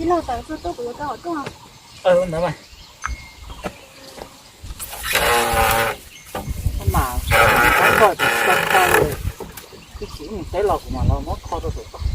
Los tawm tuaj tuaj kuv yuav koj hom tuaj. Ntawd mas. Mas koj tus koj kho li, twb tsis mus teb los kuv mam los muab kho rau saum toj.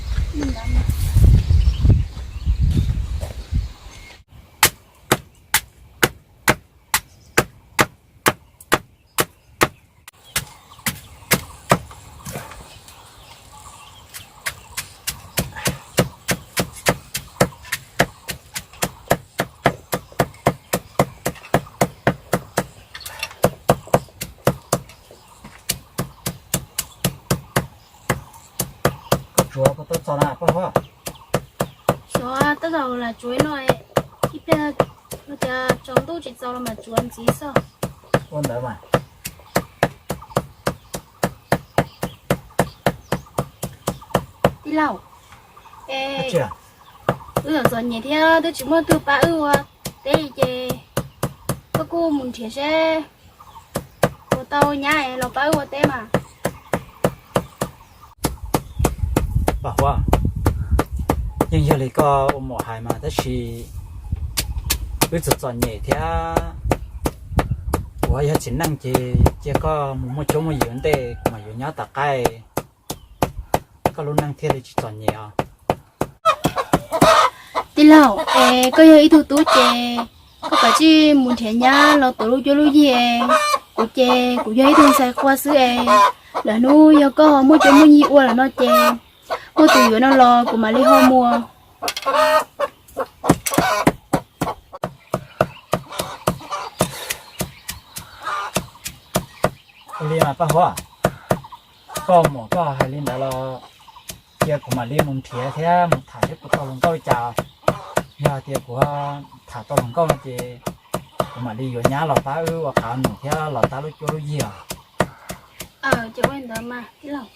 Koj tsuav puas tau txog na Paj Huab? Tsuav, tab tom lam tsuav no, ib pliag tias tsaus ntuj tsis txaus los mam tsuav ntxiv xwb. Ua ntawd mas. Tij laug, es wb txom txom nyem thiab twb tsis muaj tug pab wb ua teb ces koj kuj mus nrhiav seb puas tau nyab es los pab wb ua teb mas. Paj Huab, yeej yog li koj ua muam hais mas tab sis wb txom txom nyem thiab, kuv yog txiv neej ces cia koj mus muaj cuab muaj yig ua ntej kuv mam yuav nyab tom qab, koj lub neej thiaj li tsis txom nyem os. Tij laug, es koj yog ib tug tub ces koj kav tsij mus nrhiav nyab los tuav lub cuab lub yig. Kuv ces kuv yog ib tug ntxhais quaj xwb es, lwm hnub yog koj ho muaj cuab muaj yig ua lawm no ces muaj tus yuav no los kuv mam li ho mus. Ua li mas Paj Huab, koj muam koj hais li ntawd los cia kuv mam li mus nrhiav thiab mus tham seb puas tau hluas nkauj li cas. Yog tias kuv tham tau hluas nkauj no ces kuv mam li yuav nyab los pab wb ua qav num thiab los tab lub cuab lub yig os. Ces ua li ntawd mas tij laug.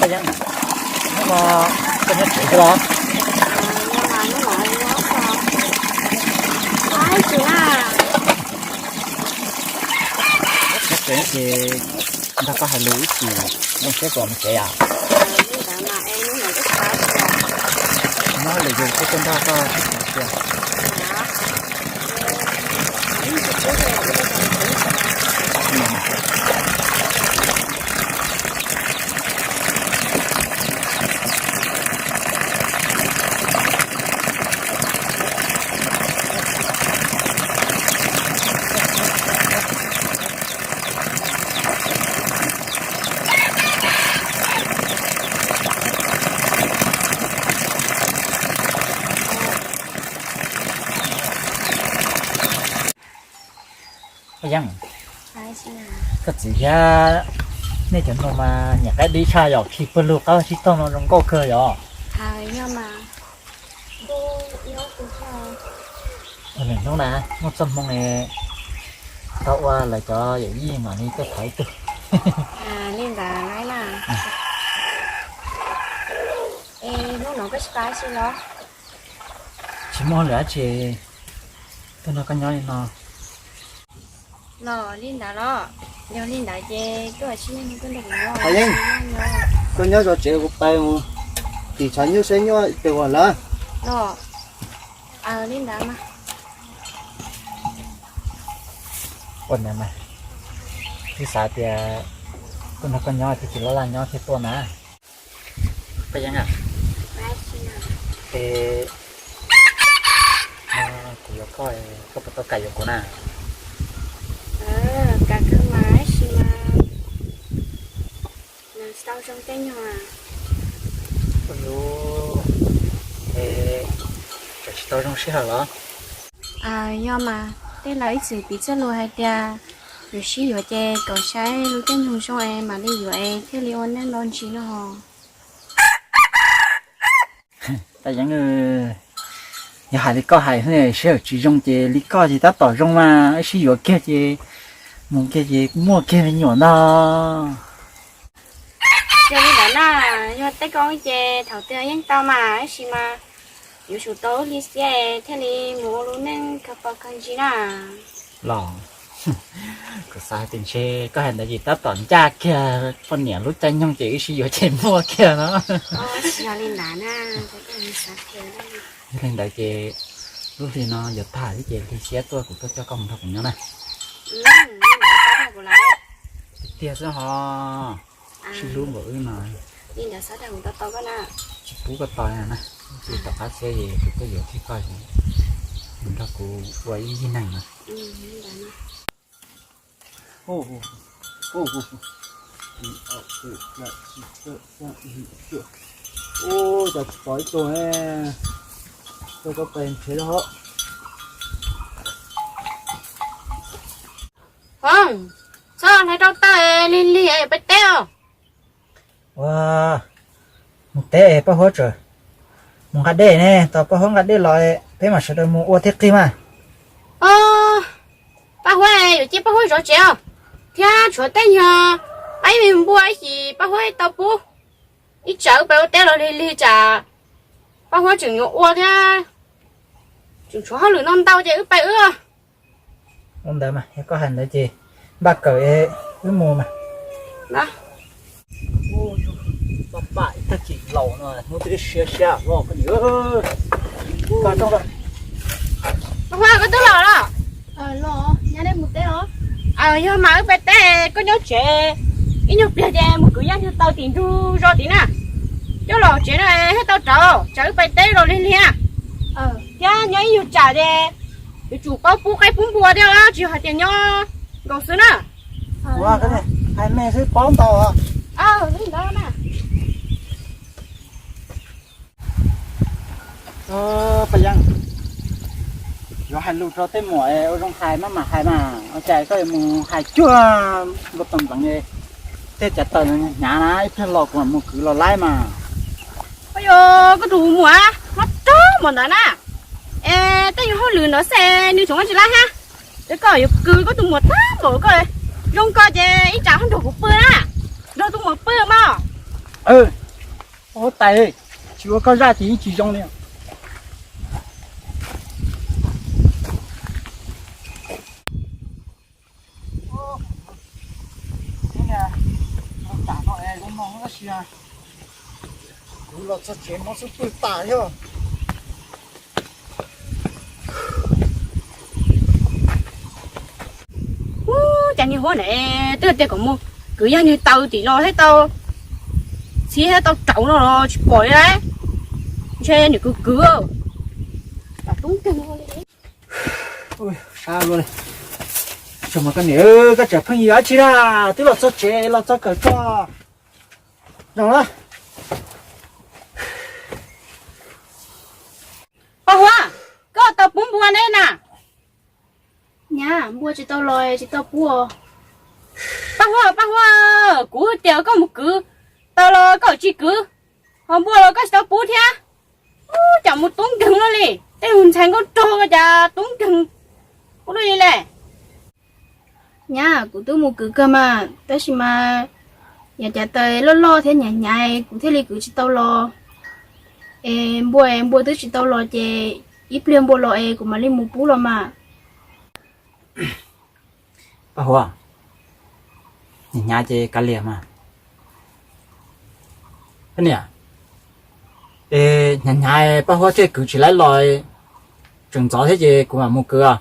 Koj yeej, hnub no koj nyob tsev xwb los? Nyob tsev ces nrog koj hais lus ib chim, zoo siab kom mus tsev yom. Nyob lwm yus thiab tuaj nrog koj sib tham tiag. Yeej, koj txiv thiab nej cov nus mas nyiam qaib dib tshaj yom, khi pawg lug qab sib tog no zoo nkauj kawg yom. Lwm hnub na muaj txoj hmoo tau ua lawv cov yawm yij mam li tuaj thov ib tug. Li ntawd na. Hnub no koj tsis pab si los? Tsis muaj lwm dab tsi, tuaj nrog koj nyob li no. Los li ntawd los, yog li ntawd ces koj sim neej tuaj nrog kuv nyob. Yeej, koj nyob tso tsev kuv pais mus. Tis tshav nyuaj saib nyuaj tes uas lawm. Li ntawd mas. Ua ntawd mas, twb xav tias tuaj nrog koj nyob thiaj tsis laj laj nyob thiaj tuaj na. Paj Yeeb a, es kuv yuav koj, koj puas tau kam yuav kuv na? Kam kawg mas, tab sis mas nws tsis tau zoo tej nyuag. Ua li, es tseem tsis tau zoo sij hawm los? Yog mas, tej laus ib txwm piv txoj lus hais tias yuav sib yuav ces kom saib lub caij nyoog zoo es mam li yuav es thiaj li ua neej los ntsis no hos. Paj Yeeb, yog hais li koj hais, sij hawm tsis zoo ces li koj ces tab tom zoo mas, wb sib yuav kiag ces mus kiag ces muaj kiag me nyuam ntag. Yog li ntawd na, yog tej koob ces thaum twg yeej tau mas, tab sis mas yuav tsum tau wb li xiab thiaj li mus ua lub neej kawg pom kawg ntsis na. Los, kuv xav hais tias ntshe koj hais ntawd ces tab tom ncaj kiag poj niam lub caij nyoog ces wb sib yuav ces muaj kiag no. Yog li ntawd ces lub hli no yuav tag xwb ces hli xiab tuaj kuv tuaj coj koj mus nrog kuv nyob na. Tiag xwb ho. Sib hlub npaum wb no, tsis pub koj tos na. Ces tom qab xiab es kuv tuaj yuav thiab koj mus nrog kuv ua ib yig neeg na. Ua cas tsis pom ib tug, tuaj koj pes nrhiav lawm hov. Hov, txhob hlais rau taw, lig lig yuav pais teb os. Ua, mus teb Paj Huab tseem mus nqa dej ne, tos Paj Huab nqa dej los peb mam sawv daws mus ua thiab qig mas. Paj Huab, yuav cia Paj Huab zov tsev os, thiab tshuav tej nyuag pab ib me npua ib chim Paj Huab tau pub. Ib tsam wb pais ua teb los lig lig tsam Paj Huab tseem yuav ua thiab, tseem tshuav hauj lwm no ntau ces wb pais wb. Ua ntawd mas, yog koj hais ntawd ces npaj kawm wb mus mas. Paj, paj, ib tag kis laus no hnub twb siab siab los koj niam. Paj Huab, koj twb los los? Yog mas wb pais teb, koj nyob tsev ib nyuag pliag ces mus kwv yaj nyuag taw tim ntug zos tid na. Coj los tsev no thiaj tau rauv, tsam wb pais teb los lig lig na. Thiab nyob ib nyuag tsam ces yuav tsum paub pub qaib pub npua thiab, tsis yog hais tias nyob nkaus xwb na. Ua, hais me xwb paub ntau. Li ntawd na. Paj Yeeb, yuav hais lus rau tej muam ua zoo hais maj mam hais mas, ua cas koj yuav mus hais cuag npua tau npleev li. Tej cav taws hnyav na, ib pliag los kuv mam mus kwv los laib mas. Ua, koj tus muam mob rog npaum ntawd na. Es tej nyuag hauj lwm ntawd xwb nws tseem ua tsis laib thiab. Ces koj yuav kwv koj tus muam tag npaum koj, zoo koj ces ib tsam ho nrog kuv pw na, nrog tus muam pw mas. Huab tais, tsis ua koj zaj ces yeej tsis zoo li. Kuv los txog tsev mob xub pwg tas thiab. Ub, cas niag Huab ne twb tias kom mus kwv yaj nyuag taw tim los thiab tau, txhiv thiab tau rauv no los tsis pom li. Ntshe nws kwv kwv. Sab luaj li. Tsuag mas koj niam, koj tseem pheej yuav dab tsi na, twb los txog tsev los txog kawm txog. Zoo na. Paj Huab, koj tau pub npua ne na? Nyab, npua tsis tau los tsis tau pub. Paj Huab, Paj Huab, kuv tias koj mus kwv taw los koj tsis kwv, ho npua los koj tsis tau pub thiab. Ub, cas mus tub nkeeg luaj li, tej ntxhais nkauj nraug cas tub nkeeg ua luaj li le. Nyab, kuv twb mus kwv kawg mas, tab sis mas yav cav taws loj loj thiab hnyav hnyav kuv thiaj li kwv tsis tau los. Es npua, npua twb tsis tau los ces ib pliag npua los es kuv mam li mus pub los mas. Paj Huab, hnyav hnyav ces kav liam mas. Koj niam, Es hnyav hnyav paj huab thiaj kwv tsis laib los, tseem ntxov thiab ces kuv mam mus kwv os.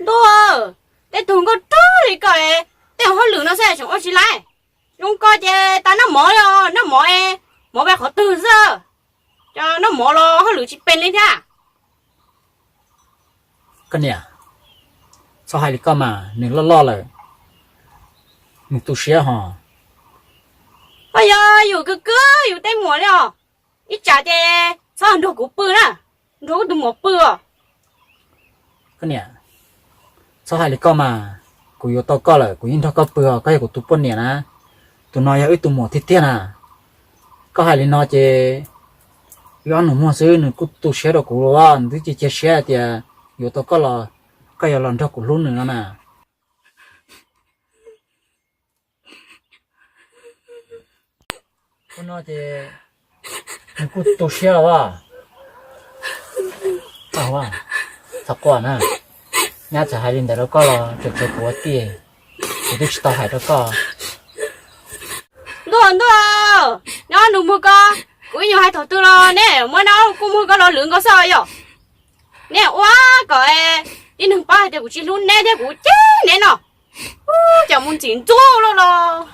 Ntuj, tej tug nkauj rog li koj, tej hauj lwm no xwb tseem ua tsis laib. Zoo koj ces tas noj mov, noj mov, mov pe qhov twg xwb, cov noj mov los hauj lwm tsis pes li thiab. Koj niam, txhob hais li koj mas, nws loj loj lawm, nws tu siab hos. Ho yog yus kwv kwv yus tej muam li os, ib tsam ces txhob nrog kuv pw na, nrog kuv tus muam pw os. Koj niam, txhob hais li koj mas, kuv yuav tau koj lawm kuv yeej nrog koj pw os, koj yog kuv tus poj niam na, tus no yog wb tus muam tiag tiag na. Koj hais li no ces wb ob nus muag xwb, nws kuj tu siab rau kuv los, nws twb cia cia siab hais tias yuav tau koj los koj yuav los nrog kuv hlub nws no na. Ua no ces nws kuj tu siab los as. Txhob quaj na, nyab txawm hais li ntawd rau koj los tseem tshuav kuv ua tij, kuv twb tsis tau hais rau koj. Ntuj ntuj, neb ob nus muag ko, kuv ib nyuag hais thaum twg los neb muab neb ob kuj muag ko los lwv nkaus xwb yom. Neb ua kom tib neeg paub hais tias kuv tsis hlub neb thiab kuv cem neb no. Ub, cas mus ntxim ntxub lawm los.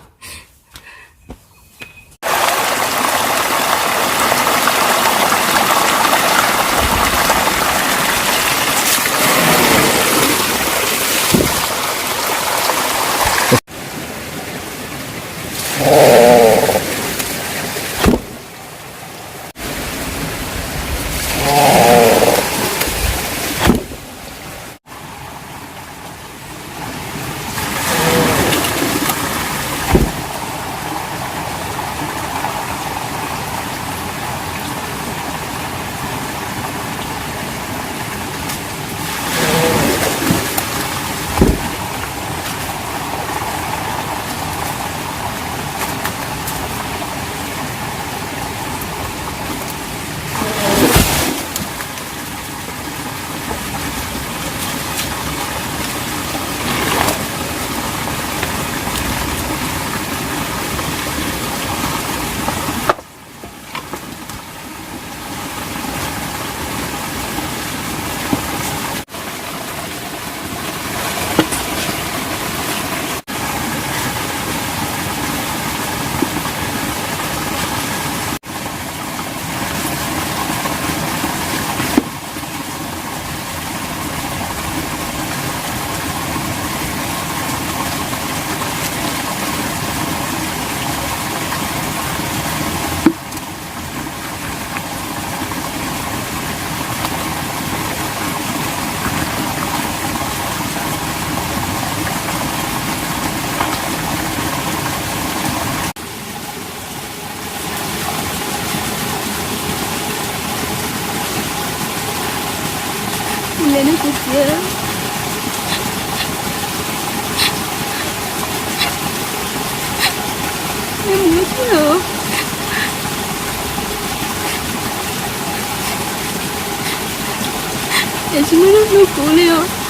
Neb mus thiab, es tsis muaj ib tug hlub kuv li os.